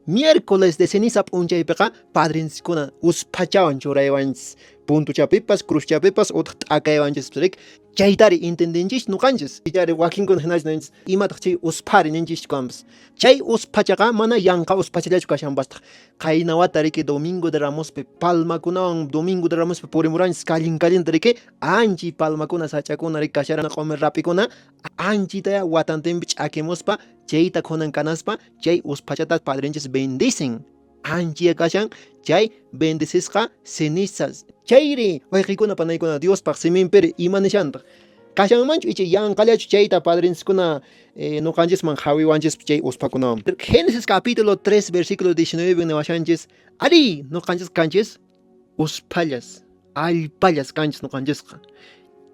Miércoles de ceniza p'unchaypiqa padrinchiskuna usphachawan churaywanchis, puntuchapipas, cruzchapipas utaq t'akaywanchispas rik. Chaytari entendinchis nuqanchis. Ichari wakinkuna hinachu ninchis, imataq chay usphari ninchischu kanpas. Chay usphachaqa mana yanqa usphachallachu kashanpastaq. Qayna wata riki Domingo de Ramospi palmakunawan Domingo de Ramospi purimuranchis kallin kallinta riki anchi palmakuna sach'akuna riki kasharan q'umir rap'ikuna anchitaya watantinpi ch'akimuspa chayta khunan kanaspa chay usphachata padrinchis bendicen. Anchiya kashan chay bendecisqa cenizas. Chayri wayqikuna panaykuna Diospaq siminpiri ima nishantaq? Kashanmanchu icha yanqallachu chayta padrinchiskuna nuqanchisman hawiwanchispa chay usphakunawan? Génesis capítulo 3 versículo 19 niwashanchis, arí, nuqanchis kanchis usphallas, allpallas kanchis nuqanchisqa.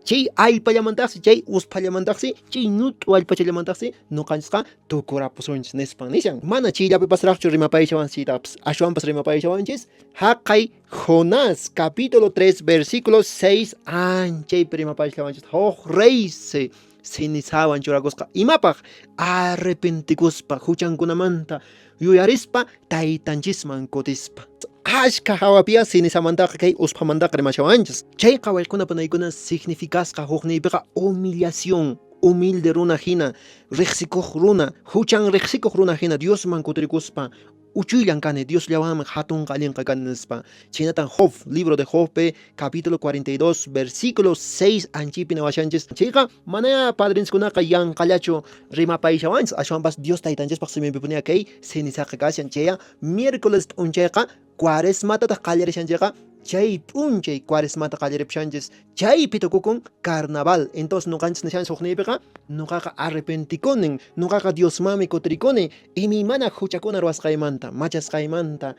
Chay allpallamantaqsi, chay usphallamantaqsi, chay ñut'u allpachallamantaqsi nuqanchisqa tukurapusunchis nispan nishan. Mana chayllapipasraqchu rimapayashawanchis chaytapas, ashwanpas rimapayashawanchis haqay Jonás capítulo 3 versículo 6 anchaypi rimapayashawanchis huk reysi cenizawan churakusqa imapaq arrepentikuspa huchankunamanta yuyarispa taytanchisman kutispa. Ashka hawapiya cenizamantaqa kay usphamantaqa rimashawanchis. Chayqa wayquna panaykuna significasqa hukniypiqa humillación, humilde runa hina, riqsikuq runa, huchan riqsikuq runa hina Diosman kutirikuspa uchuyllan kani, Diosllawanmi hatunqa allinqa kani nispa. Chhaynatan Job, libro de Jobpi, capítulo 42, versículo 6 anchipi niwashanchis. Chayqa manaya padrinchiskunaqa yanqallachu rimapayashawanchis, ashwanpas Dios taytanchispaq siminpipunia kay cenizaqa kashan. Chaya miércoles p'unchayqa cuaresmatataq qallarishanchayqa, chay p'unchay cuaresmata qallaripushanchis, chaypi tukukun carnaval. Entonces nuqanchis nishanchis hukniypiqa, nuqaqa arrepentikunin, nuqaqa Diosmanmi kutirikuni, imaymana huchakuna ruwasqaymanta, machasqaymanta,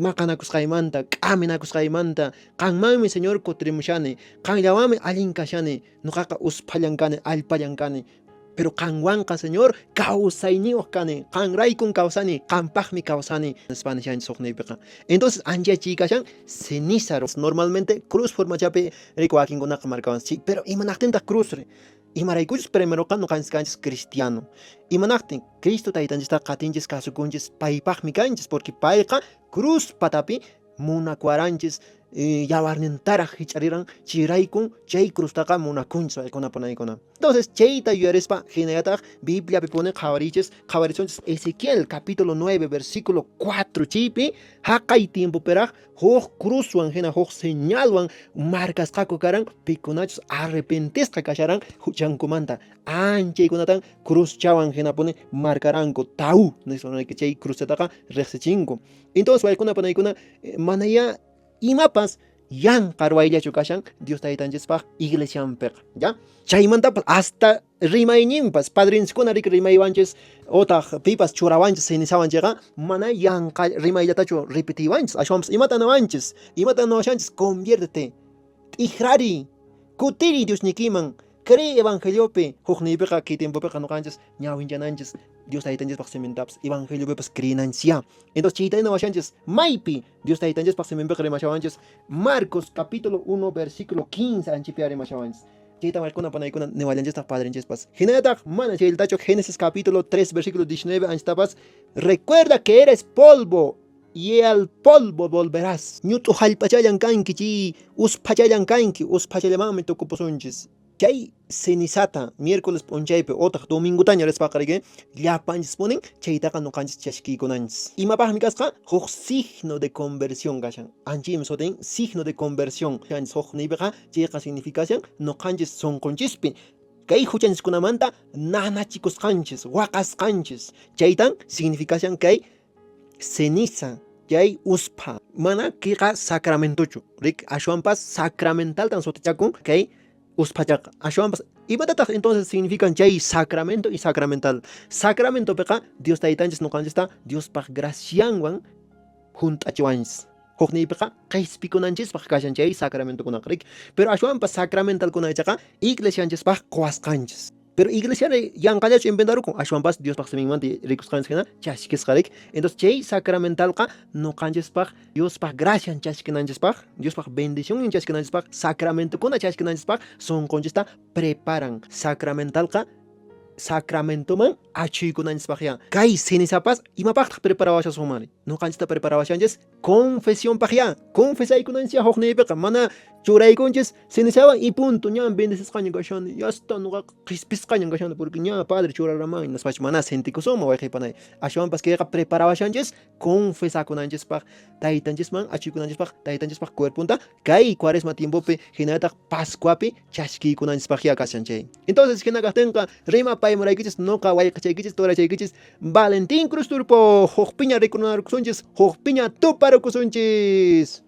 maqanakusqaymanta, k'aminakusqaymanta, qanmanmi Señor kutirimushani, qanllawanmi allin kashani, nuqaqa usphallan kani, allpallan kani, pero qanwanqa Señor kawsayniyuq kani, qanraykun kawsani, qanpaqmi kawsani, nispa nishanchis hukniypiqa. Entonces anchachiy kashan ceniza, normalmente cruz formachapi riku wakinkunaqa markawanchis, pero imanaqtintaq cruzri? Imaraykuchus primeroqa nuqanchis kanchis cristiano. Imanaqtin Cristo taytanchistaqa qatinchis, kasukunchis, paypaqmi kanchis, porque payqa cruz patapi munakuwaranchis, yawarnintaraq hich'ariran, chayraykun chay cruztaqa munakunchis paykuna panaykuna. Entonces chayta yuyarispa hinallataq Bibliapi puni qhawariychis, qhawarisunchis Ezequiel capítulo 9 versículo 4 chaypi haqay tiempopiraq huk cruzwan hina huk señalwan marcasqaku karan pikunachus arrepentisqa kasharan huchankumanta. Anchaykunatan cruzchawan hinapuni marcaranku, tau nispa chay cruzchataqa riqsichinku. Entonces waykuna panaykuna manayá imapas yanqa ruwayllachu kashan Dios taytanchispaq iglesianpiqa, ya? Chaymantapas hasta rimayninpas padrinchiskuna riki rimaywanchis otaq pipas churawanchis cenizawan chayqa mana yanqa rimayllatachu repetiwanchis, ashwanpas imata niwanchis, imata niwashanchis, conviértete, t'ikrariy, kutiriy Diosniykiman, cree evangeliopi. Hukniypiqa kay tiempopiqa nuqanchis ñawinchananchis Dios taytanchispaq simintapas, evangeliopipas creenanchis ya. Entonces chayta niwashanchis maypi Dios taytanchispaq siminpiqa rimashawanchis Marcos capítulo 1 versículo 15 anchipi rimashawanchis. Chayta waykuna panaykuna niwallanchistaq padrinchispas. Hinallataq mana chayllatachu Génesis capítulo 3 versículo 19 anchitapas, recuerda que eres polvo y al polvo volverás. Ñut'u hallp'achallan kanki, chay usphachallan kanki, usphachallamanmi tukupusunchis. Chay cenizata miércoles p'unchaypi otaq domingotaña rispaqa riki llapanchispunin chaytaqa nuqanchis chashkiykunanchis. Imapaqmi kasqa? Huk signo de conversión kashan. Anchaymi sutin signo de conversión. Huk niypiqa chayqa significashan nuqanchis sunqunchispi kay huchanchiskunamanta nanachikusqanchis, waqasqanchis. Chaytan significashan kay ceniza, chay uspha. Mana kayqa sacramentochu, rik, ashwanpas sacramentaltan sutichakun kay usphachaqa. Ashwanpas imatataq entonces significan chay sacramento y sacramental? Sacramentopiqa Dios taytanchis nuqanchista Diospaq gracianwan hunt'achiwanchis. Hukniypiqa qhispikunanchispaq kashan chay sacramentokunaqa, rik. Pero ashwanpas sacramentalkuna ichaqa iglesianchispaq quwasqanchis. Pero iglesiari yanqallachu inventarukun, ashwanpas Diospaq siminmanta rikusqanchis hina chashkisqa, rik. Entonces chay sacramentalqa nuqanchispaq Diospaq gracian chashkinanchispaq, Diospaq bendicionnin chashkinanchispaq, sacramentokuna chashkinanchispaq sunqunchista preparan. Sacramentalqa Sacramentoman achhuykunanchispaqyá. Kay cenizapas imapaqtaq preparawashasunmanri? Noqanchista preparawashanchis confesionpaqyá. Confesaykunanchisyá hukniypiqa mana churaykunchis cenizawan y punto, ñan bendecisqaña kashani, ya está, noqaqa qhispisqaña kashani porque ña padre churaraman nispachu mana sentikusunman wayqey panay. Ashwanpas kayqa preparawashanchis confesakunanchispaq, taytanchisman achhuykunanchispaq, taytanchispaq cuerponta kay cuaresma tiempopi hinallataq pascuapi chaskiykunanchispaqyá kashan chay. Entonces hina kaqtinqa rimapayamuraykichis noqa wayqechaykichis torachaykichis Valentín Cruz Turpo, hukpiña rikunarkusunchis, hukpiña tuparukusunchis.